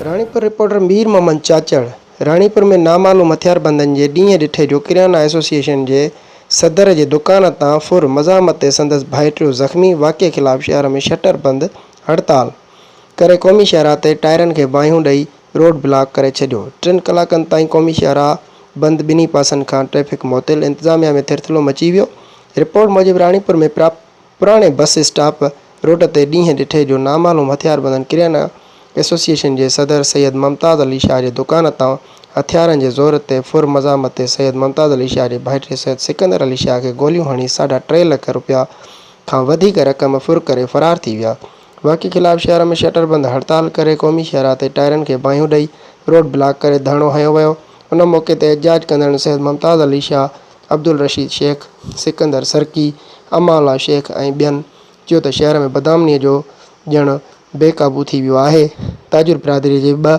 Ranipur, reporter Mir Muhammad Chachar, Ranipur ۾ نامعلوم هٿياربندن جي ڏينهن ڏٺي جو ڪريانا ايسوسيئيشن جي صدر جي دڪان تان ڦر، مزاحمت تي سندس ڀائٽيو زخمي، واقعي خلاف شهر ۾ شٽر بند هڙتال ڪري قومي شاهراهه تي ٽائرن کي باهيون ڏئي روڊ بلاڪ ڪري ڇڏيو، ٽن ڪلاڪن تائين قومي شاهراهه بند ٻنهي پاسن کان ٽريفڪ معطل، انتظاميا ۾ ٿرٿلو مچي ويو، رپورٽ موجب راڻيپور ۾ پراڻي بس اسٽاپ روڊ تي ڏينهن ڏٺي جو نامعلوم هٿياربندن ڪريانا ايسوسيئيشن جي صدر سيد ممتاز علي شاهه جي دڪان تان هٿيارن جي زور تي ڦر مزاحمت تي سيد ممتاز علي شاهه جي ڀائٽي سيد سڪندر علي شاهه کي گوليون هڻي ساڍا ٽي لک رپيا کان وڌيڪ رقم ڦر ڪري فرار ٿي ويا. واقعي خلاف شهر ۾ شٽر بند هڙتال ڪري قومي شاهراهه تي ٽائرن کي باهيون ڏئي روڊ بلاڪ ڪري ڌرڻو هنيو ويو. ان موقعي تي احتجاج ڪندڙن سيد ممتاز علي شاهه، عبدالرشيد شيخ، سڪندر سرڪي، امان الله شيخ ۽ ٻين چيو ته شهر ۾ بدامني جو ڄڻ بي قابو ٿي ويو آهي، تاجر برادري جي به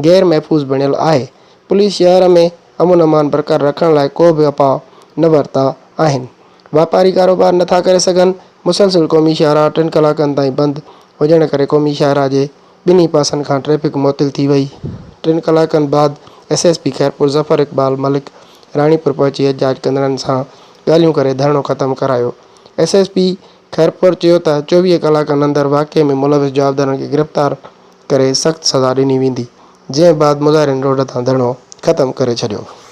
غير محفوظ بڻيل آهي، پوليس شهر ۾ امن امان برقرار رکڻ لاء ڪو به اپاء نه ورتا آهن، واپاري ڪاروبار نٿا ڪري سگهن، مسلسل قومي شاهراهه ٽن ڪلاڪن تائين بند هجڻ ڪري قومي شاهراهه جي ٻنهي پاسن کان ٽريفڪ معطل ٿي وئي. ٽن ڪلاڪن بعد S S P Khairpur Zafar Iqbal Malik Ranipur پهچي احتجاج ڪندڙن سان ڳالهيون ڪري ڌرڻو ختم ڪرايو. ايس ايس پي خيرپور چيو ته 24 ڪلاڪن اندر واقعي ۾ ملوث جوابدارن کي گرفتار ڪري سخت سزا ڏني ويندي، جنهن بعد مظاهرين روڊ تان ڌرڻو ختم ڪري ڇڏيو.